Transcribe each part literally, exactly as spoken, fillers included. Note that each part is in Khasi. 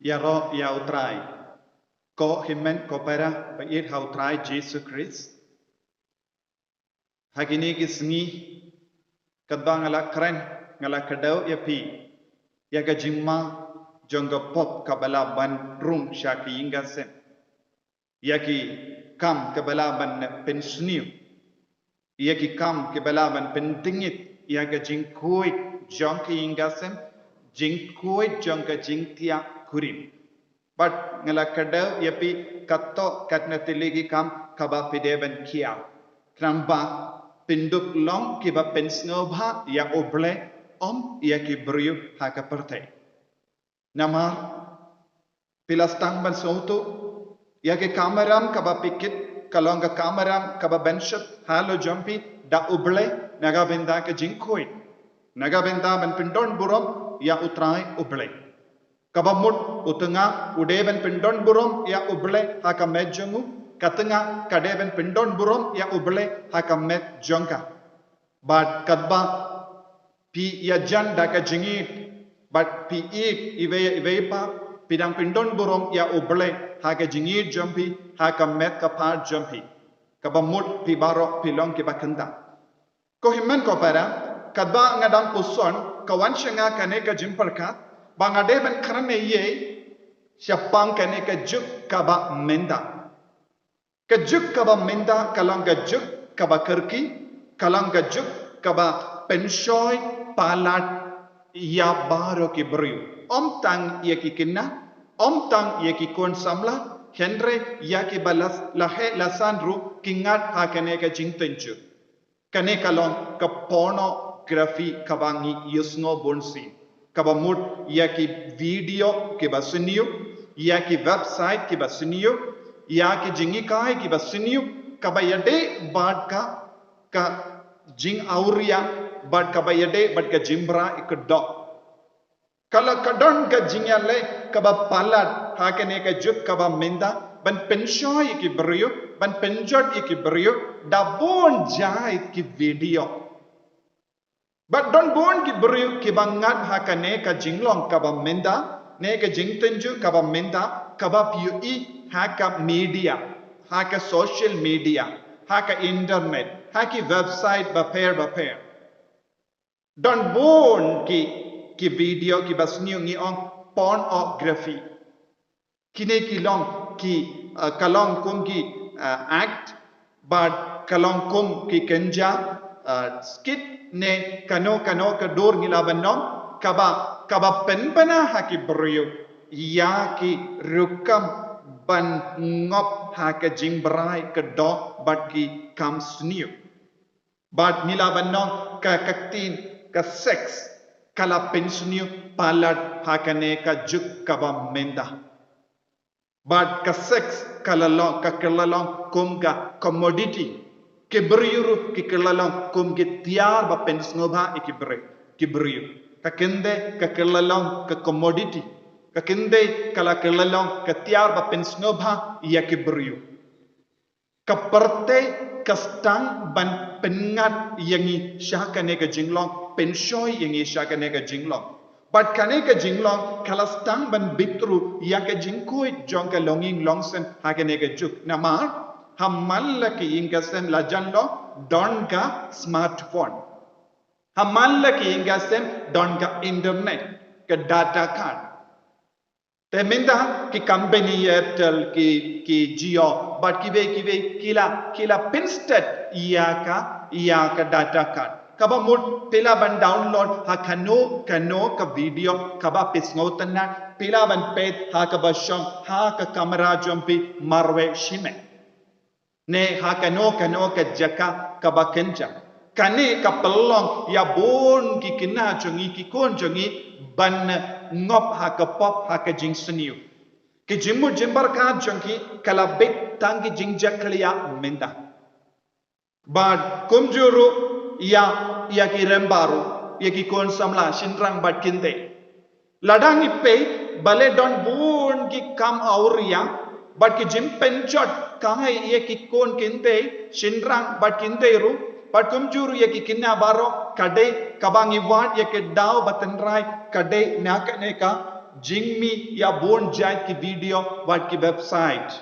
Ïaroh ïa U Trai. Ko hynmen ko para ba ïeit ha U Trai Jisu Khrist. Ha kine ki sngi, katba nga la kren, nga la kdew ïa phi ïa ka jingma jong ka pop kaba lah ban rung sha ki ïing ka sem, ïa ki kam kaba lah ban pynsniew, ïa ki kam kiba lah ban pyndngit ïa ka jingkhuid jong ka ïing ka sem, jingkhuid jong ka jingthiah kurim. Bad nga la kdew ïa phi, kato katne tylli ki kam kaba phi dei ban khia, khnang ba phin dup long kiba pynsngewbha ïa U Blei, ym ïa ki briew ha ka pyrthei. Namar phi la sdang ban sngewthuh ïa ki kamaram kaba phi kit, ka long ka kamaram kaba benshit halor jong phi da U Blei na ka bynta ka jingkhuid, na ka bynta ban pyndonburom ïa U Trai U Blei. Kaba mut u tnga u dei ban pyndonburom ïa U Blei ha ka met jong u, ka tnga ka dei ban pyndonburom ïa U Blei ha ka met jong ka. Bad katba phi ïajan da ka jingïeit, bad phi ïeit iwei ïa iwei pat, phi dang pyndonburom ïa U Blei ha ka jingïeit jong phi, ha ka met ka phad jong phi. Kaba mut phi baroh phi long kiba kynta. Ko hynmen ko para, katba nga dang puson, ka wan sha nga kane ka jingpyrkhat ba nga dei ban kren ïa shaphang kane ka juk kaba mynta. Ka juk kaba mynta ka long ka juk kaba kyrkieh, ka long ka juk kaba pynshoi palat ïa baroh ki briew. Ym tang ïa ki khynnah, ym tang ïa ki khun samla, hynrei ïa kiba la, la heh la san ruh ki ngat ha kane ka jingtynjuh. Kane ka long ka pornography kaba ngi ïohsngew bun sien. Kaba mut ïa ki video kiba sniew, ïa ki website kiba sniew, ïa ki jinghikai kiba sniew, kaba ïadei bad ka, ka jingawria, bad kaba ïadei bad ka jingbrai ka doh. Ka la ka don ka jingïaleh kaba palat ha kane ka juk kaba mynta, ban pynshoi ïa ki briew, ban pynjot ïa ki briew da bun jait ki video. Bad don bun ki briew kiba ngat ha kane ka jinglong kaba mynta, ne ka jingtynjuh kaba mynta, kaba phi ïohi ha ka media, ha ka social media, ha ka internet, ha ki website bapher bapher. Don bun ki, ki video kiba sniew, ngi ong pornography. Kine ki long ki, uh, ka long kum ki, uh, act, bad ka long kum ki kynja, uh, skit ne kano kano ka dur ngi lah ban ong, kaba, kaba pynbna ha ki briew ïa ki rukom ban ngop ha ka jingbrai ka doh bad ki kam sniew. Bad ngi lah ban ong ka, ka ktien, ka sex, ka la pynsniew palat ha kane ka juk kaba mynta. Bad ka sex ka la long, ka kylla long kum ka commodity. Ki briew ruh ki kylla long kum ki tiar ba pynsngewbha ïa ki briew, ki briew. Ka kynthei ka kylla long ka commodity. Ka kynthei ka la kylla long ka tiar ba pynsngewbha ïa ki briew. Ka pyrthei ka sdang ban pynngat ïa ngi sha kane ka jinglong, pynshoi ïa ngi sha kane ka jinglong. Bad kane ka jinglong ka la sdang ban bit ruh ïa ka jingkhuid jong ka longïing longsem ha kane ka juk. Namar ha man la ki ïing ka sem la jan long don ka smartphone. Ha man la ki ïing ka sem don ka internet, ka data card. Te mynta ki company Airtel, ki, ki Jio bad kiwei kiwei ki la, ki la pynsted ïa ka, ïa ka data card. Kaba mut phi lah ban download ha kano kano ka video kaba phi sngewtynnat, phi lah ban peit ha kaba shong ha ka kamra jong phi marwei shimet. Ne ha kano kano ka jaka kaba kynja. Kane ka pynlong ïa bun ki khynnah jong ngi, ki khun jong ngi ban ngop ha ka pop, ha ka jingsniew. Ki jingmut jingpyrkhat jong ki ka la bit tang ki jingjakhlia mynta. Bad kumjuh ruh ïa, ïa ki rymba ruh, ïa ki khun samla shynrang bad kynthei. Lada ngi peit, balei don bun ki kam awria bad ki jingpynjot kai ïa ki khun kynthei shynrang bad kynthei ruh, bad kumjuh ruh ïa ki khynnah baroh, ka dei kaba ngi wad ïa ka daw ba tynrai, ka dei na kane ka jingmih ïa bun jait ki video bad ki website.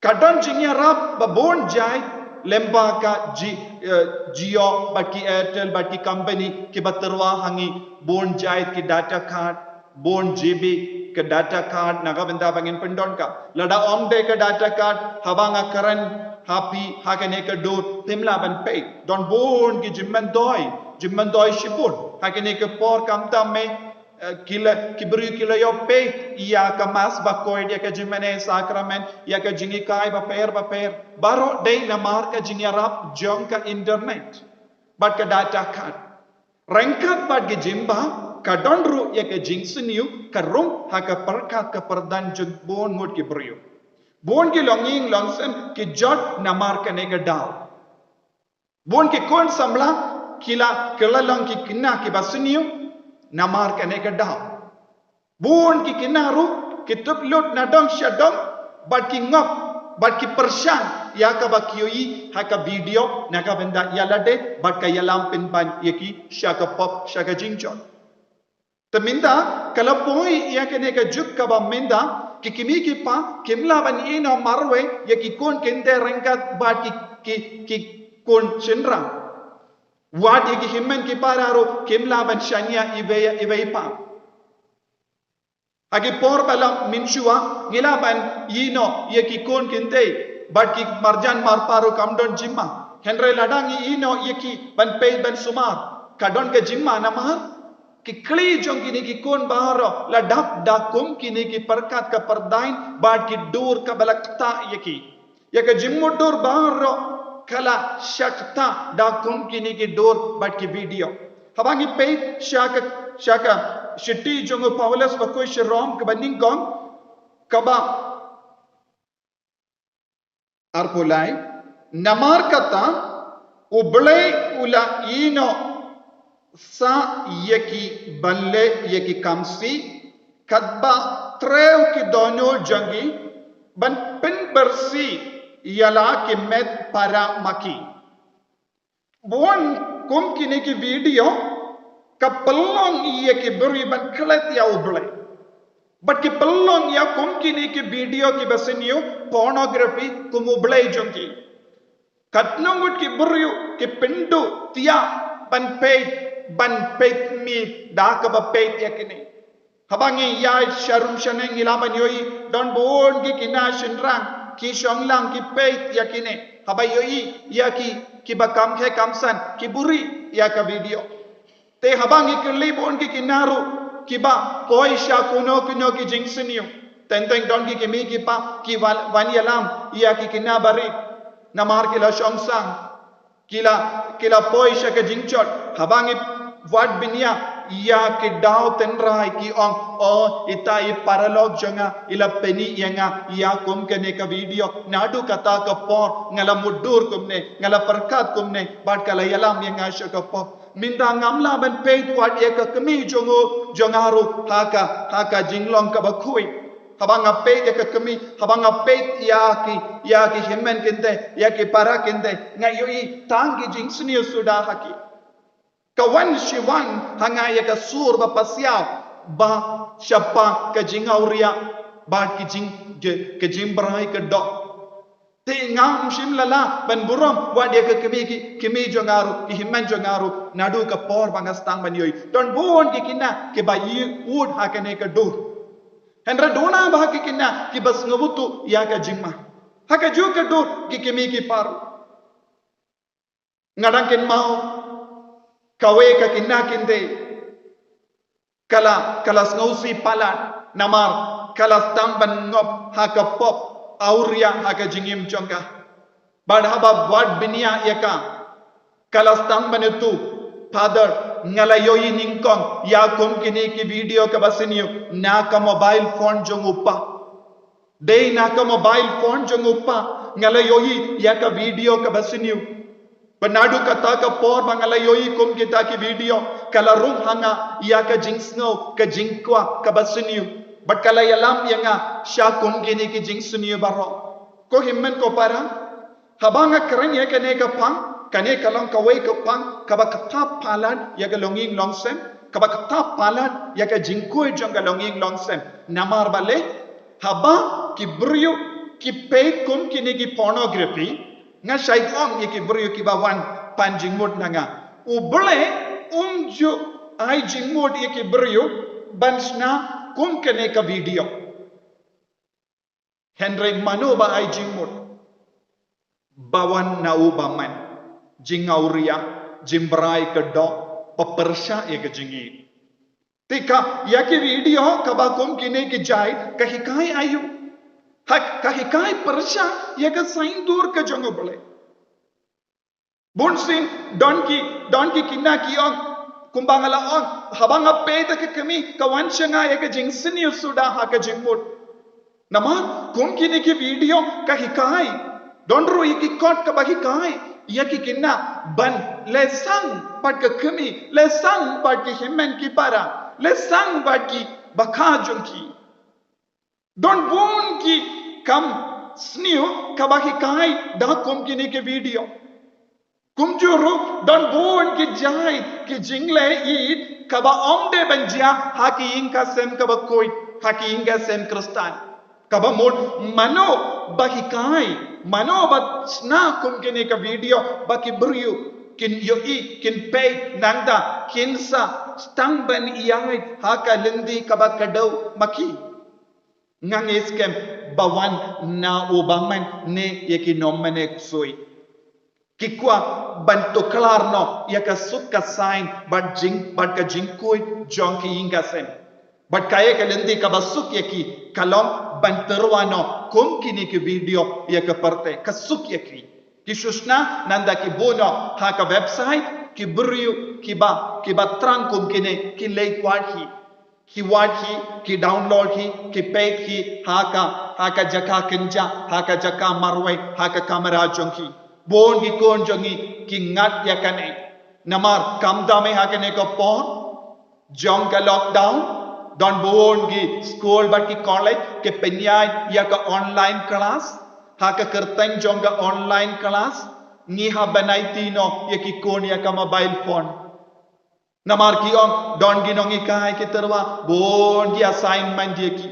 Ka don jingïarap ba bun jait lyngba ka Ji, eh, Jio bad ki Airtel bad ki company kiba tyrwa ha ngi bun jait ki data card, bun G B ka data card na ka bynta ba ngin pyndon ka. Lada ym dei ka data card, haba nga kren ha phi ha kane ka dur, phim lah ban peit. Don bun ki jingmyntoi, jingmyntoi shibun ha kane ka por, khamtam me, eh, ki la, ki briew ki la ïoh peit ïa ka Mass bakhuid, ïa ka jingmane sakramen, ïa ka jinghikai bapher bapher. Baroh dei namar ka jingïarap jong ka internet bad ka data card. Ryngkat bad ka jingbha, ka don ruh ïa ka jingsniew, ka rung ha ka pyrkhat ka pyrdan jong bun ngut ki briew. Bun ki longïing longsem ki jot namar kane ka daw. Bun ki khun samla ki la, ki la long ki khynnah kiba sniew namar kane ka daw. Bun ki khynnah ruh ki tup lut na dong sha dong bad ki ngop bad ki pyrshang ïa kaba ki ïohi ha ka video na ka bynta ïa lade bad ka ïalam pynban ïa ki sha ka pop, sha ka jingjot. Te mynta ka la poi ïa kane ka juk kaba mynta ki kmie ki kpa kim lah ban ïehnoh marwei ïa ki khun kynthei ryngkat bad ki, ki, ki khun shynrang. Wat ïa ki hynmen ki para ruh kim lah ban shaniah iwei, iwei pa. Ha ki por ba la mynshuwa ngi lah ban ïehnoh ïa ki khun kynthei bad ki marjan marpa ruh kam don jingma. Hynrei lada ngi ïehnoh ïa ki ban peit ban sumar, ka don ka jingma namar ki kli jong kine ki khun baroh la dap da kum kine ki pyrkhat ka pyrdan bad ki dur kaba la ktah ïa ki. Ïa ka jingmutdur baroh ka la shah ktah da kum kine ki dur bad ki video. Haba ngi peit sha ka, sha ka shithi jong u Paulus bakhuid sha Rom kaba nyngkong, kaba arphew lai, namar kata U Blei u la ïehnoh sah ïa ki ban leh ïa ki kam sih, katba trei ki dohnud jong ki, ban pynbirsih ïa la ki met para ma ki. Bun kum kine ki video ka pynlong ïa ki briew ban klet ïa U Blei. Bad ki pynlong ïa kum kine ki video kiba sniew, pornography, kum u blei jong ki. Katno ngut ki briew ki pynduh thiah ban peit, ban peit mih da kaba peit ïa kine. Haba ngi ïaid sha rum sha neng ngi lah ban ïohi don bun ki khynnah shynrang ki shong lang ki peit ïa kine. Haba ïohi ïa ki, kiba kham khe kham san, ki buhrieh ïa ka video. Te haba ngi kylli bun ki khynnah ruh kiba poi sha kuno kuno ki jingsniew. Teng teng don ki kmie ki kpa ki wan, wan ïalam ïa ki khynnah barit namar ki la shong sang. Ki la, ki la poi sha ka jingjot. Haba ngi wad bniah ïa ki daw tynrai ki ong, "O, ita i paralok jong nga i la pyni ïa nga ïa kum kane ka video. Naduh kata ka por nga la mutdur kumne, nga la pyrkhat kumne, bad ka la ïalam ïa nga sha ka pop." Mynta ngam lah ban peit wat ïa ka kmie jong u jong nga ruh ha ka, ha ka jinglong kaba khuid. Haba nga peit ïa ka kmie, haba nga peit ïa ki, ïa ki hynmen kynthei, ïa ki para kynthei, nga ïohi tang ki jingsniew suda ha ki. Ka wan shi wan ha nga ïa ka sur ba pasiaw, ba shapa ka jingawria, ba ki jing, ki, ka jingbrai ka doh. Te ngam shym la lah ban burom wat ïa ka kmie ki, kmie jong nga ruh, ki hynmen jong nga ruh, naduh ka por ba nga sdang ban ïohi. Don bun ki khynnah kiba ïohi ud ha kane ka dur. Hynrei duna ba ha ki khynnah kiba sngewthuh ïa ka jingma. Ha kajuh ka dur ki kmie ki kpa ruh. Nga dang kynmaw kawei ka khynnah kynthei. Ka la, ka la sngewsih palat namar ka la sdang ban ngop ha ka pop, awria ha ka jingim jong ka. Bad haba wad bniah ïa ka, ka la sdang ban ïathuh, "Father, nga la ïohi nyngkong ïa kum kine ki video kaba sniew na ka mobile phone jong u kpa. Dei na ka mobile phone jong u kpa nga la ïohi ïa ka video kaba sniew. Bad naduh kata ka por ba nga la ïohi kum kita ki video, ka la rung ha nga ïa ka jingsngew, ka jingkwah kaba sniew. Bad ka la ïalam ïa nga sha kum kine ki jingsniew baroh." Ko hynmen ko para, haba nga kren ïa kane ka phang, kane ka long kawei ka phang kaba kata palat ïa ka longïing longsem. Kaba ktah palat ïa ka jingkhuid jong ka longïing longsem. Namar balei? Haba ki briew ki peit kum kine ki pornography, nga shait ong ïa ki briew kiba wan pan jingmut na nga. U Blei um ju ai jingmut ïa ki briew ban shna kum kane ka video. Hynrei mano ba ai jingmut? Ba wan na u bymman. Jingawria, jingbrai ka doh, ba pyrshah ïa ka jingïeit. Te ka, ïa ki video kaba kum kine ki jait, ka hikai aïu? Ha, ka hikai pyrshah ïa ka saiñdur ka jong U Blei. Bunsien, don ki, don ki khynnah ki ong, kumba nga la ong, haba nga peit ïa ka kmie, ka wan sha nga ïa ka jingsniew suda ha ka jingmut. Namar, kum kine ki video ka hikai. Don ruh ïa ki kot kaba hikai ïa ki khynnah ban leh sang bad ka kmie, leh sang bad ki hynmen ki para, leh sang bad ki bakha jong ki. Don bun ki kam sniew kaba hikai da kum kine ki video. Kumjuh ruh don bun ki jait ki jingleh ïeit kaba ym dei ban jia ha ki ïing ki sem kaba khuid, ha ki ïing ki sem Khristan. Kaba mut mano ba hikai, mano ba shna kum kine ki video ba ki briew kin ïohi, kin peit, nangta kin sa sdang ban ïaid ha ka lynti kaba kdew ma ki. Nga ngeit skhem ba wan na u bymman ne ïa ki nongmane ksuid. Ki kwah ban tuklar noh ïa ka suk ka saiñ bad jing, bad ka jingkhuid jong ki ïing ki sem. Bad kaei ka lynti kaba suk ïa ki, ka long ban tyrwa noh kum kine ki video ïa ka pyrthei, ka suk ïa ki. Ki shu shna nangta ki buh noh ha ka website, ki briew kiba, kiba thrang kum kine ki leit wad hi. Ki wad hi, ki download hi, ki peit hi ha ka, ha ka jaka kynja, ha ka jaka marwei, ha ka kamra jong ki. Bun ki khun jong ngi ki ngat ïa kane. Namar khamtam eh ha kane ka por jong ka lockdown, don bun ki skul bad ki college ki pynïaid ïa ka online class. Ha ka kyrteng jong ka online class, ngi hap ban aiti noh ïa ki khun ïa ka mobile phone. Namar ki ong, don ki nonghikai ki tyrwa bun ki assignment ïa ki.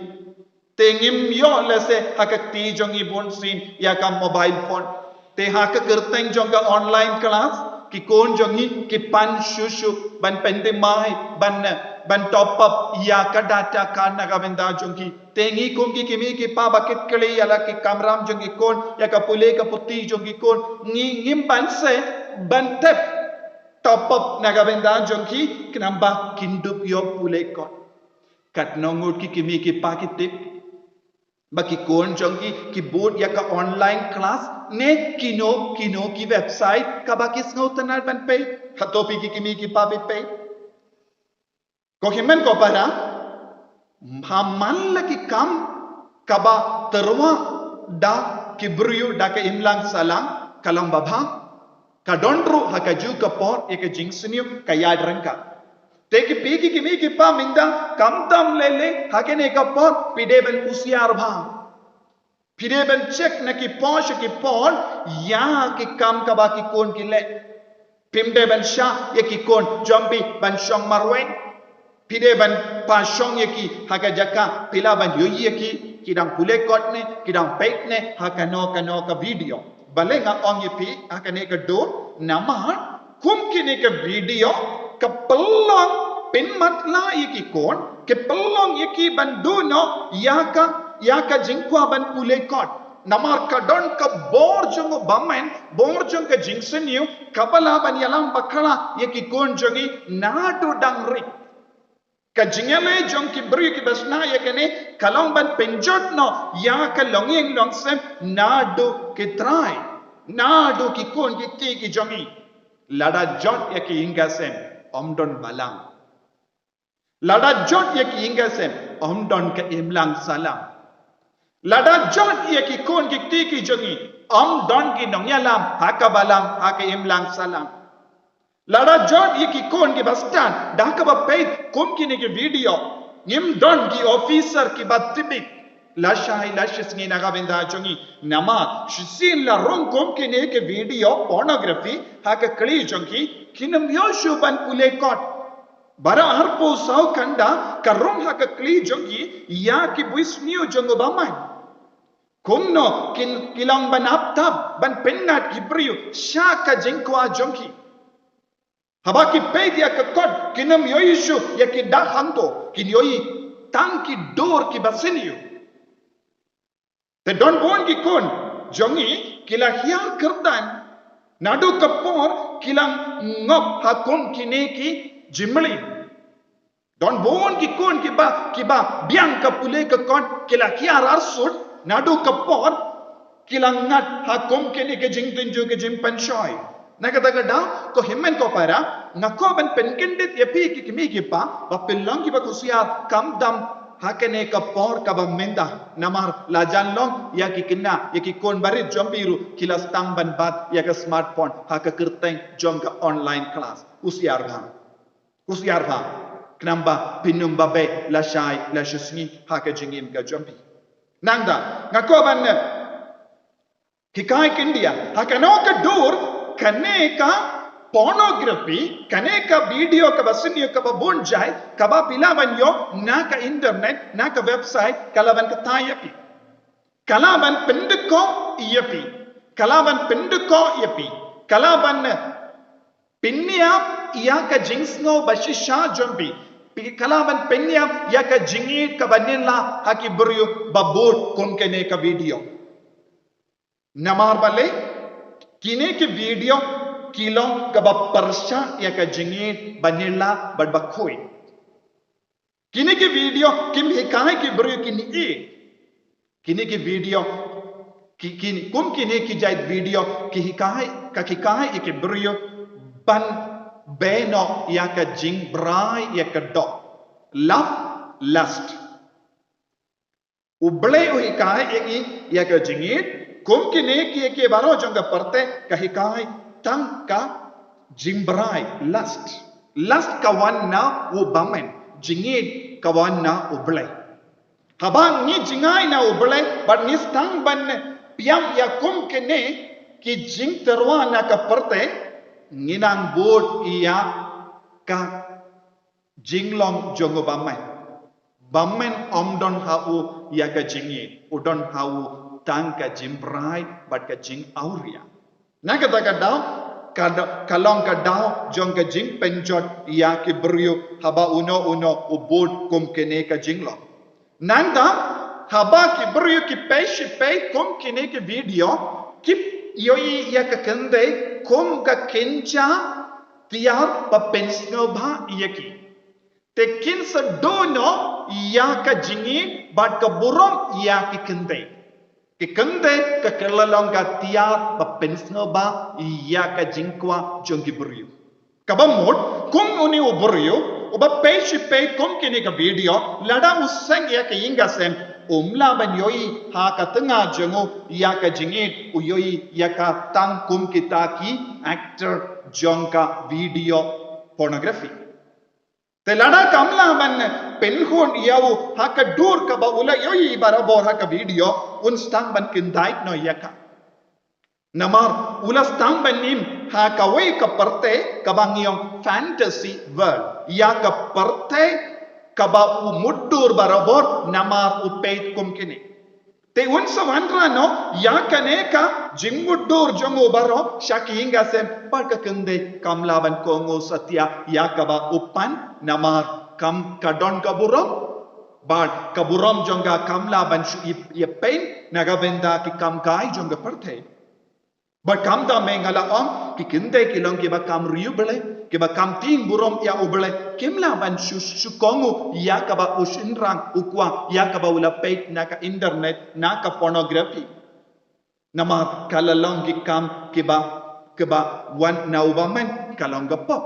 Te ngim ïoh lehse ha ka kti jong ngi bunsien ïa ka mobile phone. Te ha ka kyrteng jong ka online class, ki khun jong ngi ki pan shuh shuh ban pynthymmai, ban, ban top up ïa ka data card na ka bynta jong ki. Te ngi kum ki kmie ki kpa ba kit kali ïa la ki kamram jong ki khun, ïa ka pule ka puthi jong ki khun, ngi ngim banse ban thep top up na ka bynta jong ki, khnang ba kin dup ïoh pule kot. Katno ngut ki kmie ki kpa ki tip ba ki khun jong ki ki bud ïa ka online class ne kino kino ki website kaba ki sngewtynnat ban peit. Hato phi ki kmie ki kpa phi peit? Ko hynmen ko para, ha man la ki kam kaba tyrwa da ki briew da ka imlang sahlang, ka long babha. Ka don ruh ha kajuh ka por ïa ka jingsniew ka ïaid ryngkat. Te ki phi ki kmie ki kpa mynta, khamtam lei lei ha kane ka por, phi dei ban husiar bha. Phi dei ban check na ki por sha ki por ïa ki kam kaba ki khun ki leh. Phim dei ban shah ïa ki khun jong phi ban shong marwei. Phi dei ban pynshong ïa ki ha ka jaka phi lah ban ïohi ïa ki, ki dang pule kot ne, ki dang peit ne ha kano kano ka video. Balei nga ong ïa phi ha kane ka dur? Namar kum kine ka video ka pynlong pynmatlah ïa ki khun, ka pynlong ïa ki ban duh noh ïa ka, ïa ka jingkwah ban pule kot. Namar ka don ka bor jong u bymman, bor jong ka jingsniew, kaba lah ban ïalam bakla ïa ki khun jong ngi naduh dang rit. Ka jingïaleh jong ki briew kiba shna ïa kane ka long ban pynjot noh ïa ka longïing longsem naduh ki trai, naduh ki khun ki kti ki jong ngi. Lada jot ïa ki ïing ki sem, ym don balang. Lada jot ïa ki ïing ki sem, ym don ka imlang sahlang. Lada jot ïa ki khun ki kti ki jong ngi, ym don ki nongïalam ha ka balang, ha ka imlang sahlang. Lada jot ïa ki khun kiba stad da kaba peit kum kine ki video, ngim don ki officer kiba tip beit. Lashai lashisngi na ka bynta jong ngi. Namar shisien la rung kum kine ki video pornography ha ka kli jong ki, kin ym ïoh shuh ban pule kot. Baroh arphew saw kynda ka rung ha ka kli jong ki ïa ki bui sniew jong u bymman. Kumno kin ki long ban ap tap ban pynngat ki briew sha ka jingkwah jong ki. Haba ki peit ïa ka kot kin ym ïohi shuh ïa ki dak hangto, kin ïohi tang ki dur kiba sniew. Te don bun ki khun jong ngi ki la hiar kyrdan naduh ka por ki la ngop ha kum kine ki jingmlien. Don bun ki khun kiba, kiba biang ka pule ka kot ki la hiar arsut naduh ka por ki la ngat ha kum kine ki jingtynjuh ki jingpynshoi. Na kata ka daw, ko hynmen ko para, nga kwah ban pynkyndit ïa phi ki kmie ki kpa ba phin long kiba khusiar khamtam ha kane ka por kaba mynta. Namar la jan long ïa ki khynnah, ïa ki khun barit jong phi ruh ki la sdang ban bat ïa ka smartphone ha ka kyrteng jong ka online class. Khusiar bha. Khusiar bha. Khnang ba phin ym ba beh lashai lashisngi ha ka jingim ka jong phi. Nangta nga kwah ban hikai khyndiat ha kano ka dur kane ka pornography, kane ka video kaba sniew kaba bun jait kaba phi lah ban ïoh na ka internet, na ka website, ka lah ban kynthai ïa phi. Ka lah ban pyndkoh ïa phi. Ka lah ban pyndkoh ïa phi. Ka lah ban pynïap ïa ka jingsngew ba shisha jong phi. Phi, ka lah ban pynïap ïa ka jingïeit kaba nylla ha ki briew ba bud kum kane ka video. Namar balei? Kine ki video ki long kaba pyrshah ïa ka jingïeit ba nylla bad ba khuid. Kine ki video kim hikai ki briew kin ïeit. Kine ki video ki, kin, kum kine ki jait video ki hikai, ka hikai ïa ki briew ban beh noh ïa ka jingbrai ïa ka doh. Love, lust. U Blei u hikai ïa ngi ïa ka jingïeit, kum kine ki, ki baroh jong ka pyrthei ka hikai tang ka jingbrai, lust. Lust ka wan na u bymman, jingïeit ka wan na u Blei. Haba ngi jngai na u Blei bad ngi sdang ban pynïap ïa kum kine ki jingtyrwa na ka pyrthei, ngi nang bud ïa ka jinglong jong u bymman. Bymman um don ha u ïa ka jingïeit, u don ha u tang ka jingbrai bad ka jingawria. Na kata ka daw, ka da-, ka long ka daw jong ka jingpynjot ïa ki briew haba uno uno u bud kum kine ka jinglong. Nangta, haba ki briew ki peit shi peit kum kine ki video, ki ïohi ïa ka kynthei kum ka kynja tiar ba pynsngewbha ïa ki. Te kin sa duh noh ïa ka jingïeit bad ka burom ïa ki kynthei. Ki kynthei ka kylla long ka tiar ba pynsngewbha ïa ka jingkwah jong ki briew. Kaba mut, kum une u briew uba peit shi peit kum kine ka video, lada u seng ïa ka ïing ka sem, um lah ban ïohi ha ka tnga jong u ïa ka jingïeit, u ïohi ïa ka tang kum kita ki actor jong ka video pornography. Te lada kam lah ban pynhun ïa u ha ka dur kaba u la ïohi barabor ha ka video, un sdang ban kyndait noh ïa ka. Namar u la sdang ban im ha kawei ka pyrthei kaba ngi ong fantasy world, ïa ka pyrthei kaba u mutdur barabor namar u peit kum kine. Te un sa wanrah noh ïa kane ka jingmutdur jong u baroh sha ki ïing ka sem, bad ka kynthei kam lah ban kohnguh satia ïa kaba u pan namar kam, ka don ka burom. Bad ka burom jong ka kam lah ban shu ïa, ïa peit na ka bynta ki kam kai jong ka pyrthei. Bad khamtam, me nga la ong, ki kynthei ki long kiba kam riewblei, kiba kam tieng burom ïa u Blei, kim lah ban shu, shu kohnguh ïa kaba u shynrang u kwah, ïa kaba u la peit na ka internet, na ka pornography. Namar ka la long ki kam kiba, kiba wan na u bymman, ka long ka pop.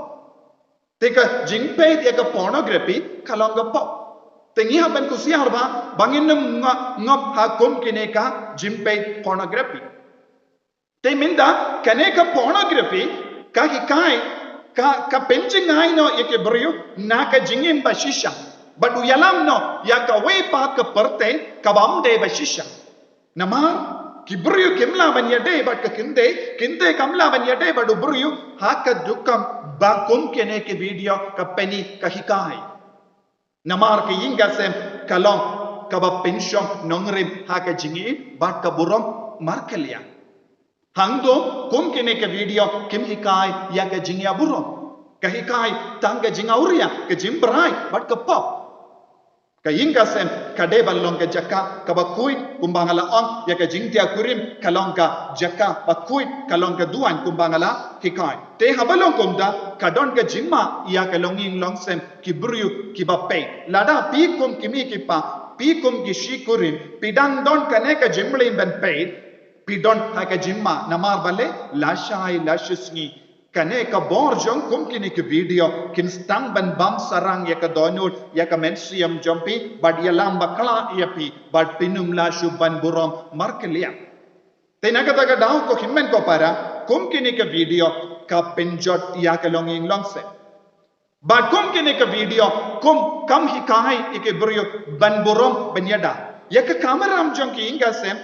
Te ka jingpeit ïa ka pornography ka long ka pop. Te ngi hap ban khusiar bha ba ngin ym nga-, ngop ha kum kine ka jingpeit pornography. Te mynta kane ka pornography ka hikai, ka, ka pynjngai noh ïa ki briew na ka jingim ba shisha. Bad u ïalam noh ïa kawei pat ka pyrthei kaba ym dei ba shisha. Namar ki briew kim lah ban ïadei bad ka kynthei, kynthei kam lah ban ïadei bad u briew ha ka dukam Ba kum kine ki video ka pyni ka hikai. Namar ka ïing ka sem ka long kaba pynshong nongrim ha ka jingïeit bad ka burom markylliang. Hangto kum kine ki video kim hikai ïa ka jingïaburom. Ka hikai tang ka jingawria, ka jingbrai bad ka pop. Ka ïing ka sem ka dei ban long ka jaka kaba khuid kumba nga la ong, ïa ka jingtiakkurim ka long ka jaka ba khuid, ka long ka duwan kumba nga la hikai. Te haba long kumta ka don ka jingma ïa ka longïing longsem ki briew kiba peit. Lada phi kum ki mei ki pa, phi kum ki shikurim, phi dang don kane ka jingmlien ban peit, phi don ha ka jingma namar balei, lashai lashisngi kane ka bor jong kum kine ki video kin sdang ban bam sarang ïa ka dohnud, ïa ka mynsiem jong phi bad ïalam bakla ïa phi bad phin ym lah shuh ban burom markylliang. Te na kata ka daw ko hynmen ko para, kum kine ki video ka pynjot ïa ka longïing longsem. Bad kum kine ki video kum kam hikai ïa ki briew ban burom ban ïada. Ïa ka kamram jong ki ïing ka sem,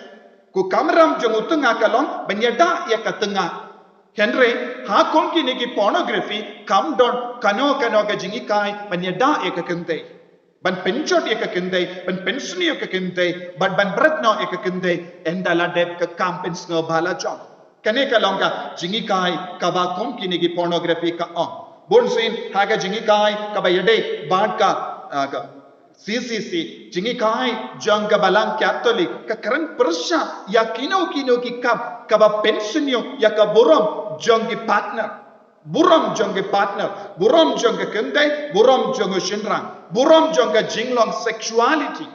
ka kamram jong u tnga ka long ban ïada ïa ka tnga. Hynrei ha kum kine ki pornography kam don kano kano ka jinghikai ban ïada ïa ka kynthei, ban pynjot ïa ka kynthei, ban pynsniew ïa ka kynthei bad ban bret noh ïa ka kynthei ynda la dep ka kam pynsngewbha la jong. Kane ka long ka jinghikai kaba kum kine ki pornography ka ong. Bunsien ha ka jinghikai kaba ïadei bad ka, ah, ka C C C, jinghikai jong ka Balang Katholik ka kren pyrshah ïa kino kino ki kam kaba pynsniew ïa ka burom jong ki partner. Burom jong ki partner, burom jong ka kynthei, burom jong u shynrang, burom jong ka jinglong sexuality.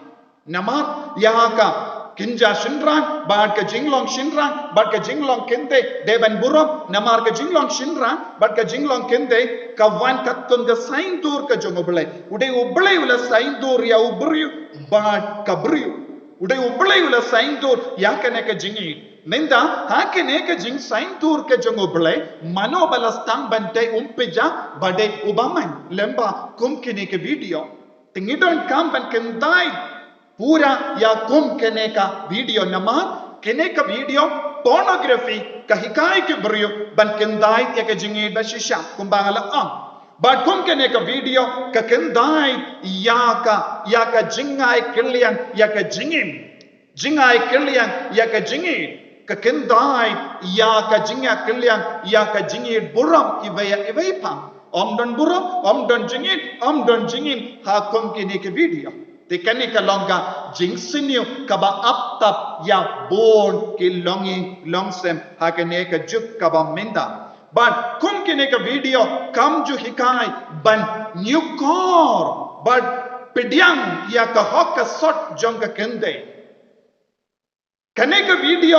Namar ïa ka kynja shynrang bad ka jinglong shynrang bad ka jinglong kynthei dei ban burom, namar ka jinglong shynrang bad ka jinglong kynthei ka wan katkum ka saiñdur ka jong U Blei. U dei U Blei u la saiñdur ïa u briew bad ka briew. U dei U Blei u la saiñdur ïa kane ka jingïeit. Mynta ha kane ka jingsaiñdur ka jong U Blei, mano ba la sdang ban dei umpija ba dei uba main lyngba kum kine ki video. Te ngi donkam ban kyntait pura ïa kum kane ka video namar kane ka video pornography ka hikai ki briew ban kyntait ïa ka jingïeit ba shisha kumba nga la ong. Bad kum kane ka video ka kyntait ïa ka, ïa ka jingai kylliang ïa ka jingim. Jingai kylliang ïa ka jingïeit, ka kyntait ïa ka jingai kylliang ïa ka jingïeit burom iwei ïa iwei pat. Ym don burom, ym don jingïeit, ym don jingim ha kum kine ki video. Te kane ka long ka jingsniew kaba ap tap ïa bun ki longïing longsem ha kane ka juk kaba mynta. Bad kum kine ki video kam ju hikai ban ñiewkor bad pdiang ïa ka hok ka sot jong ka kynthei. Kane ka video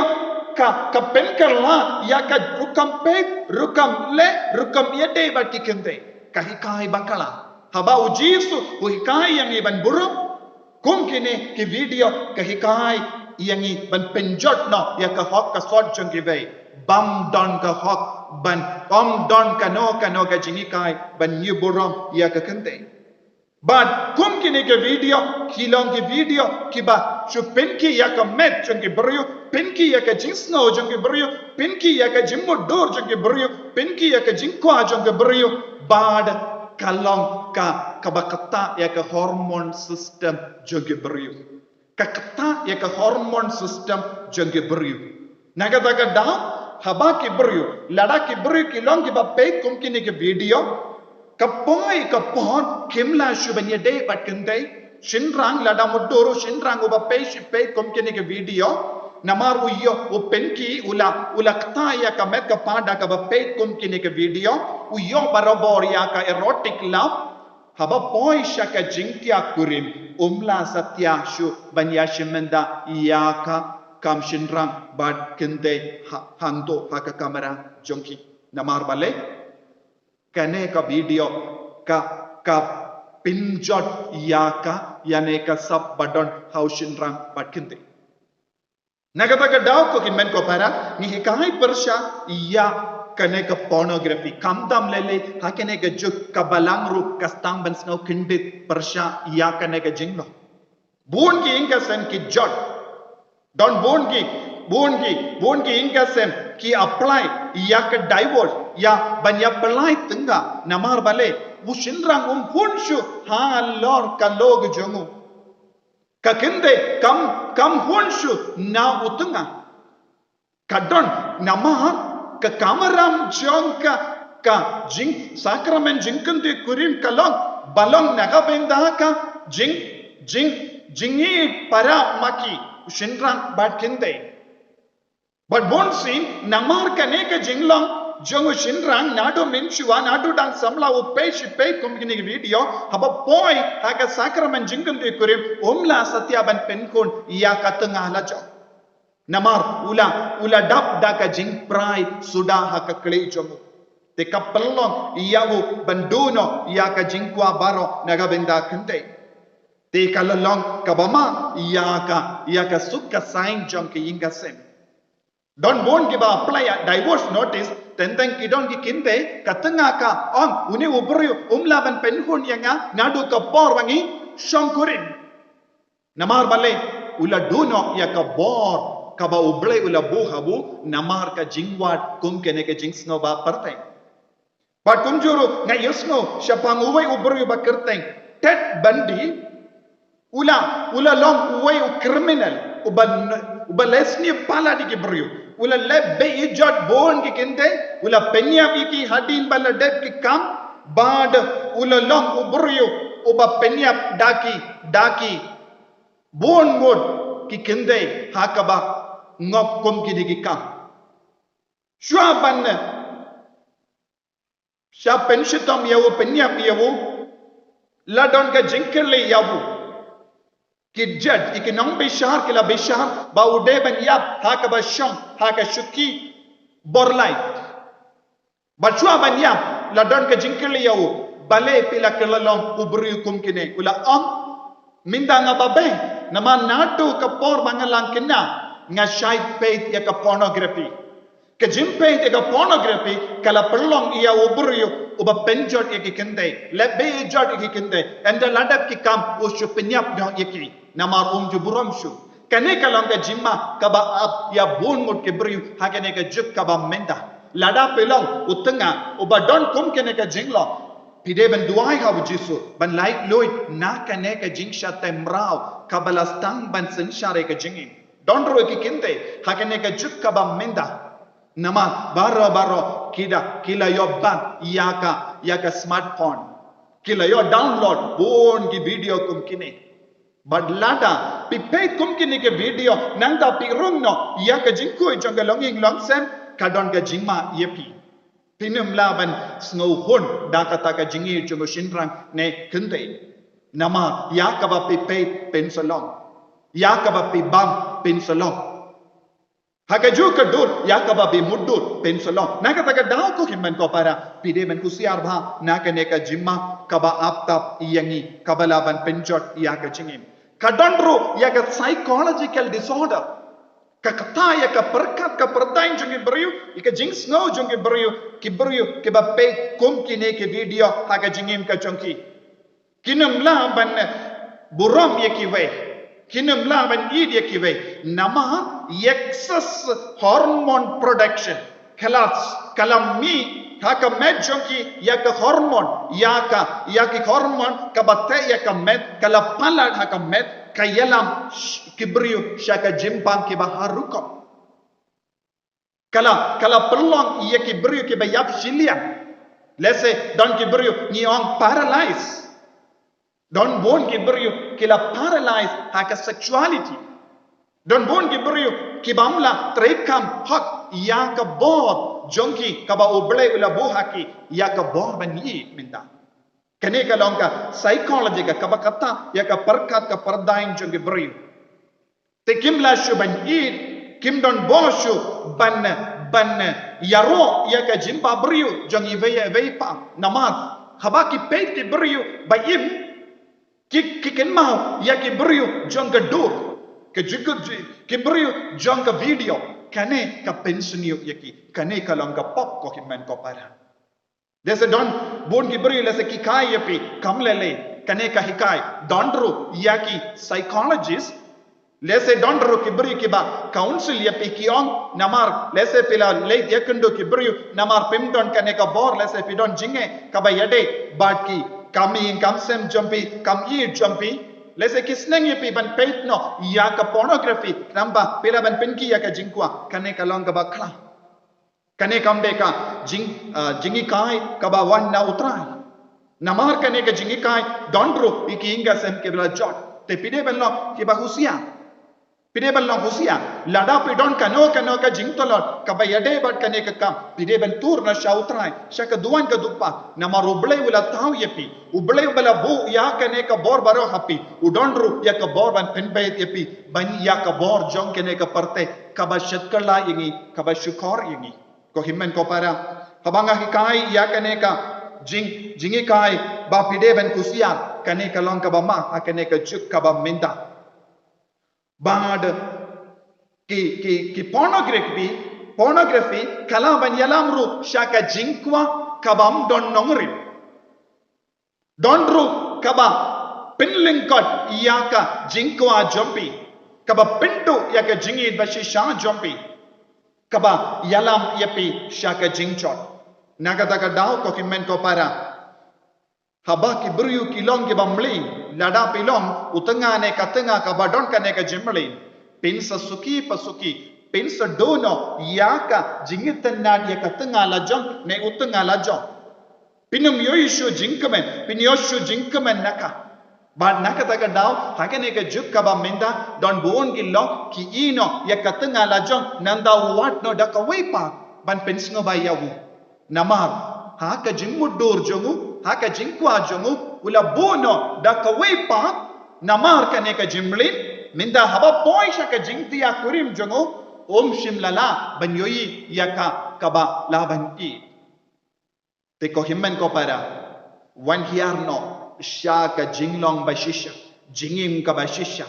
ka, ka pynkylla ïa ka rukom peit, rukom leh, rukom ïadei bad ki kynthei. Ka hikai bakla. Haba U Jisu u hikai ïa ngi ban burom, kum kine ki video ka hikai ïa ngi ban pynjot noh ïa ka hok ka sot jong kiwei. Bym don ka hok ban, ym don kano kano ka jinghikai ban ñiewburom ïa ka kynthei. Bad kum kine ki video ki long ki video kiba shu pynki ïa ka met jong ki briew, pynki ïa ka jingsngew jong ki briew, pynki ïa ka jingmutdur jong ki briew, pynki ïa ka jingkwah jong ki briew. Bad ka long ka, kaba ktah ïa ka hormone system jong ki briew. Ka ktah ïa ka hormone system jong ki briew. Na kata ka daw, haba ki briew, lada ki briew ki long kiba peit kum kine ki video, ka poi ka por kim lah shuh ban ïadei bad kynthei. Shynrang lada mutdur u shynrang uba peit shi peit kum kine ki video, namar u ïoh u pynki, u la, u la ktah ïa ka met ka phad da kaba peit kum kine ki video, u ïoh barabor ïa ka erotic love. Haba poi sha ka jingtiakkurim, um lah satia shuh ban ïashim bynta ïa ka kam shynrang bad kynthei ha, hangto ha ka kamra jong ki. Namar balei? Kane ka video ka, ka pynjot ïa ka, ïa ne ka sap ba don ha u shynrang bad kynthei. Na kata ka daw ko hynmen ko para, ngi hikai pyrshah ïa kane ka pornography. Khamtam lei lei ha kane ka juk ka Balang ruh ka sdang ban sngew kyndit pyrshah ïa kane ka jinglong. Bun ki ïing ka sem ki jot. Don bun ki Bun ki, bun ki ïing ki sem ki apply ïa ka divorce, ïa ban ïa pynlait tyngka, namar balei u shynrang um hun shuh halor ka lok jong u. Ka kynthei kam, kam hun shuh na u tyngka. Ka don namar ka kamram jong ka, ka jing, sakramen jingkynthei kurim ka long, ba long na ka bynta ka jing, jing, jingïeit para ma ki shynrang bad kynthei. Bad bun sien namar kane ka jinglong jong u shynrang, naduh mynshuwa, naduh dang samla u peit shi peit kum kine ki video, haba poi ha ka sakramen jingkynthei kurim, um lah satia ban pynkhun ïa ka tyngka la jong. Namar u la, u la dap da ka jingprai suda ha ka khlieh jong u. Te ka pynlong ïa u ban duh noh ïa ka jingkwah baroh na ka bynta kynthei. Te ka la long kaba ma ïa ka, ïa ka suk ka saiñ jong ki ïing ki sem. Don bun kiba apply ïa divorce notice, teng teng ki don ki kynthei, ka tyngka ka ong, une u briew um lah ban pynkhun ïa nga naduh ka por ba ngi shong kurim. Namar balei? U la duh noh ïa ka bor kaba U Blei u la buh ha u, namar ka jingwad kum kane ka jingsngewbha pyrthei. Bad kumjuh ruh nga ïohsngew shaphang uwei u briew ba kyrteng Ted Bundy, u la, u la long uwei u criminal, uba, uba leh sniew palat ïa ki briew. U la leh beiñ ïa jot bun ki kynthei, u la pynïap ïa ki hadien ba la dep ki kam, bad u la long u briew uba pynïap da ki, da ki bun ngut ki kynthei ha kaba ngop kum kine ki kam. Shuwa ban sha pynshitom ïa u, pynïap ïa u, la don ka jingkylli ïa u. Ki judge, ïa ki nongbishar ki la bishar ba u dei ban ïap ha kaba shong ha ka shuki bor lait. Bad shuwa ban ïap, la don ka jingkylli ïa u, balei phi la kylla long u briew kum kine? U la ong, mynta nga ba beh, namar naduh ka por ba nga la khynnah nga shait peit ïa ka pornography. Ka jingpeit ïa ka pornography ka la pynlong ïa u briew uba pynjot ïa ki kynthei, leh beiñ ïa jot ïa ki kynthei, ynda la dep ki kam u shu pynïap noh ïa ki, namar um ju burom shuh. Kane ka long ka jingma kaba ap ïa bun ngut ki briew ha kane ka juk kaba mynta. Lada phi long u tyngka uba don kum kane ka jinglong, phi dei ban duwai ha u Jisu ban laitluid na kane ka jingshah tei mraw kaba la sdang ban synshar ïa ka jingim. Don ruh ki kynthei ha kane ka juk kaba mynta. Namar baroh baroh ki da, ki la ïoh ban ïa ka, ïa ka smartphone. Ki la ïoh download bun ki video kum kine. Bad lada phi peit kum kine ki video, nangta phi rung noh ïa ka jingkhuid jong ka longïing longsem, ka don ka jingma ïa phi. Phin ym lah ban sngewhun da kata ka jingïeit jong u shynrang ne kynthei. Namar ïa kaba phi peit phin sa long, ïa kaba phi bam phin sa long. Ha kajuh ka dur ïa kaba phi mutdur phin sa long. Na kata ka daw ko hynmen ko para, phi dei ban kusiar bha na kane ka jingma kaba ap tap ïa ngi, kaba lah ban pynjot ïa ka jingim. Ka don ruh ïa ka psychological disorder. Ka kata ïa ka pyrkhat ka pyrthei jong ki briew, ïa ka jingsngew jong ki briew, ki briew kiba peit kum kine ki video ha ka jingim ka jong ki. Kin ym lah ban burom ïa kiwei, kin ym lah ban ïeit ïa kiwei. Namar excess hormone production. Ka la, ka la mih ha ka met jong ki ïa ka hormone, ïa ka, ïa ki hormone kaba teh ïa ka met, ka la palat ha ka met, ka ïalam sh-, ki briew sha ka jingbam kiba har rukom. Ka la, ka la pynlong ïa ki briew kiba ïap shiliang. Lehse don ki briew ngi ong paralyze. Don bun ki briew ki la paralyze ha ka sexuality. Don bun ki briew ki bym lah treikam hok ïa ka bor jong ki kaba U Blei u la buh ha ki, ïa ka bor ban ïeit mynta. Kane ka long ka psychology ka, kaba kata ïa ka pyrkhat ka pyrthei jong ki briew. Te kim lah shuh ban ïeit, kim don bor shuh ban, ban ïaroh ïa ka jingbhabriew jong iwei ïa iwei pat. Namar haba ki peit ki briew ba im, ki, ki kynmaw ïa ki briew jong ka dur, ka jukut ji, ki briew jong ka video. Kane ka pynsniew ïa ki, kane ka long ka pop ko hynmen ko para. Lehse don bun ki briew lehse ki hikai ïa phi, kam lei lei kane ka hikai. Don ruh ïa ki psychologist Lehse don ruh ki briew kiba counsel ïa phi, ki ong, namar lehse phi la leit ïakynduh ki briew, namar phim don kane ka bor, lehse phi don jingeh kaba ïadei bad ki kam ïing kam sem jong phi, kam ïeit jong phi. Lehse ki sneng ïa phi ban peit noh ïa ka pornography, khnang ba phi lah ban pynkhih ïa ka jingkwah. Kane ka long kaba khraw. Kane kam dei ka jing, ah, jinghikai kaba wan na U Trai. Namar kane ka jinghikai don ruh ïa ki ïing ki sem kiba la jot. Te phi dei ban long kiba husiar. Phi dei ban long husiar. Lada phi don kano kano ka jingtlot kaba ïadei bad kane ka kam, phi dei ban tur noh sha U Trai, sha ka duwan ka dukpa. Namar U Blei u la thaw ïa phi. U Blei uba la buh ïa kane ka bor baroh ha phi, u don ruh ïa ka bor ban pynbeit ïa phi ban ïa ka bor jong kane ka pyrthei kaba shet kylla ïa ngi, kaba shukor ïa ngi. Ko hynmen ko para, haba nga hikai ïa kane ka jing, jinghikai ba phi dei ban husiar, kane ka long kaba ma ha kane ka juk kaba mynta. Bad ki, ki, ki pornography, pornography ka lah ban ïalam ruh sha ka jingkwah kabym don nongrim. Don ruh kaba pynlyngkot ïa ka jingkwah jong phi, kaba pynduh ïa ka jingïeit ba shisha jong phi, kaba ïalam ïa phi sha ka jingjot. Na kata ka daw, ko hynmen ko para, haba ki briew ki long kiba mlien, lada phi long u tnga ne ka tnga kaba don kane ka jingmlien, phin sa suki pa suki, phin sa duh noh ïa ka jingitynnad ïa ka tnga la jong ne u tnga la jong. Phin ym ïohi shuh jingkmen, phin ïohi shuh jingkmen na ka. Bad na kata ka daw, ha kane ka juk kaba mynta, don bun ki lok ki ïeh noh ïa ka tnga la jong, nangta wad noh da kawei pat ban pynsngewbha ïa u. Namar ha ka jingmutdur jong u, ha ka jingkwah jong u, u la buh noh da kawei pat. Namar kane ka jingmlien, mynta haba poi sha ka jingtiah kurim jong u, um shym la lah ban ïohi ïa ka kaba lah ban ïeit. Te ko hynmen ko para, wan hiar noh sha ka jinglong ba shisha, jingim kaba shisha.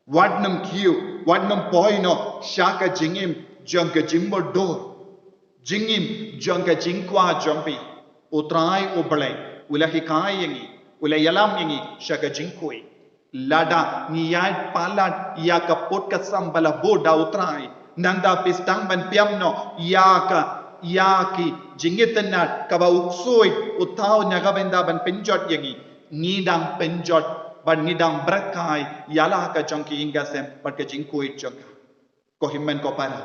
Wat nym kiew, wat nym poi noh sha ka jingim jong ka jingmutdur, jingim jong ka jingkwah jong phi. U Trai U Blei u la hikai ïa ngi, u la ïalam ïa ngi sha ka jingkhuid. Lada ngi ïaid palat ïa ka pud ka sam ba la buh da U Trai, nangta phi sdang ban pynïap noh ïa ka, ïa ki jingitynnad kaba u ksuid u thaw na ka bynta ban pynjot ïa ngi, ngi dang pynjot bad ngi dang bret kai ïa la ka jong ki ïing ki sem bad ka jingkhuid jong ka. Ko hynmen ko para,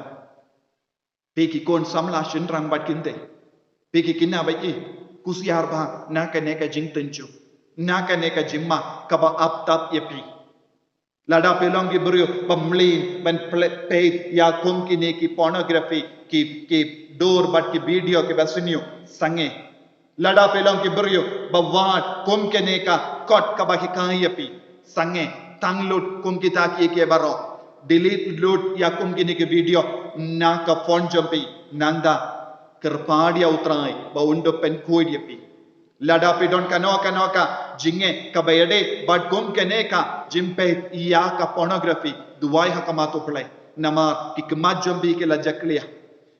phi ki khun samla shynrang bad kynthei, phi ki khynnah ba ïeit, husiar bha na kane ka jingtynjuh, na kane ka jingma kaba ap tap ïa phi. Lada phi long ki briew ba mlien ban ple-, peit ïa kum kine ki pornography, ki, ki dur bad ki video kiba sniew, sangeh. Lada phi long ki briew ba wad kum kane ka kot kaba hikai ïa phi, sangeh, tang lut kum kita kiei kiei baroh. Delete lut ïa kum kine ki video na ka phone jong phi, nangta kyrpad ïa U Trai ba un da pynkhuid ïa phi. Lada phi don kano kano ka jingeh kaba ïadei bad kum kane ka jingpeit ïa ka pornography, duwai ha khmat U Blei. Namar ki khmat jong phi ki la jakhlia,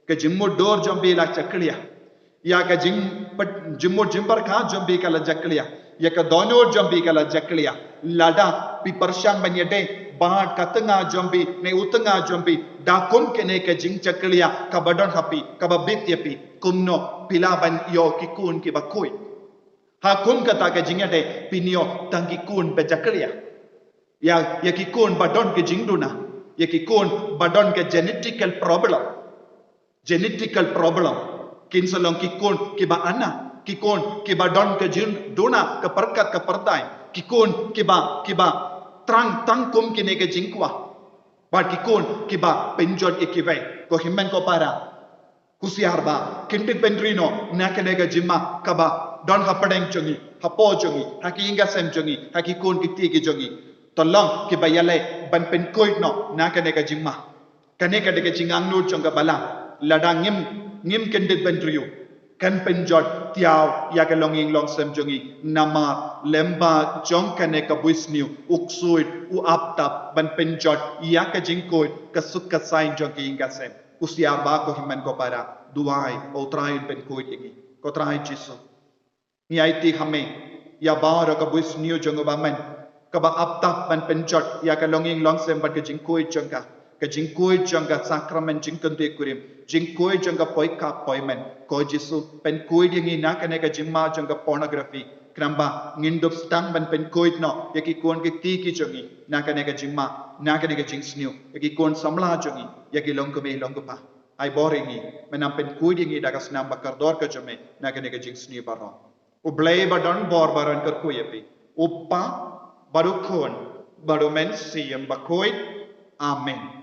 ka jingmutdur jong phi la jakhlia, ïa ka jing, jingmut jingpyrkhat jong phi ka la jakhlia, ïa ka dohnud jong phi ka la jakhlia. Lada phi pyrshang ban ïadei bad ka tnga jong phi ne u tnga jong phi da kum kane ka jingjakhlia kaba don ha phi, kaba bit ïa phi, kumno phi lah ban ïoh ki khun kiba khuid? Ha kum kata ka jingïadei phin ïoh tang ki khun ba jakhlia. Ïa, ïa ki khun ba don ka jingduna, ïa ki khun ba don ka genetical problem. Genetical problem. Kin sa long ki khun kiba anak, ki khun kiba don ka jingduna ka pyrkhat ka pyrthei, ki khun kiba, kiba thrang tang kum kine ki jingkwah, bad ki khun kiba pynjot ïa kiwei. Ko hynmen ko para, husiar bha, kyndit bynriew noh na kane ka jingma kaba don hapdeng jong ngi, hapoh jong ngi, ha ki ïing ki sem jong ngi, ha ki khun ki kti ki jong ngi. To long kiba ïaleh ban pynkhuid noh na kane ka jingma. Kane ka dei ka jingangnud jong ka Balang. Lada ngim, ngim kyndit bynriew, kan pynjot thiaw ïa ka longïing longsem jong ngi, namar lyngba jong kane ka buisniew u ksuid u ap tap ban pynjot ïa ka jingkhuid, ka suk ka saiñ jong ki ïing ki sem. Husiar bha ko hynmen ko para, duwai ba U Trai un pynkhuid ïa ngi. Ko Trai Jisu, ngi aiti ha me ïa baroh ka buisniew jong u bymman. kaba ap tap ban pynjot ïa ka longïing longsem bad ka jingkhuid jong ka, ka jingkhuid jong ka sakramen jingkynthei kurim, jingkhuid jong ka poi kap poi men. Ko Jisu, pynkhuid ïa ngi na kane ka jingma jong ka pornography, khnang ba ngin dup sdang ban pynkhuid noh ïa ki khun ki kti ki jong ngi na kane ka jingma, na kane ka jingsniew, ïa ki khun samla jong ngi, ïa ki longkmie longkpa. Ai bor ïa ngi, men nang pynkhuid ïa ngi da ka snam ba kordor ka jong me na kane ka jingsniew baroh. U Blei ba don bor baroh un kyrkhu ïa phi, u Kpa bad u Khun bad u Mynsiem Bakhuid. Amen.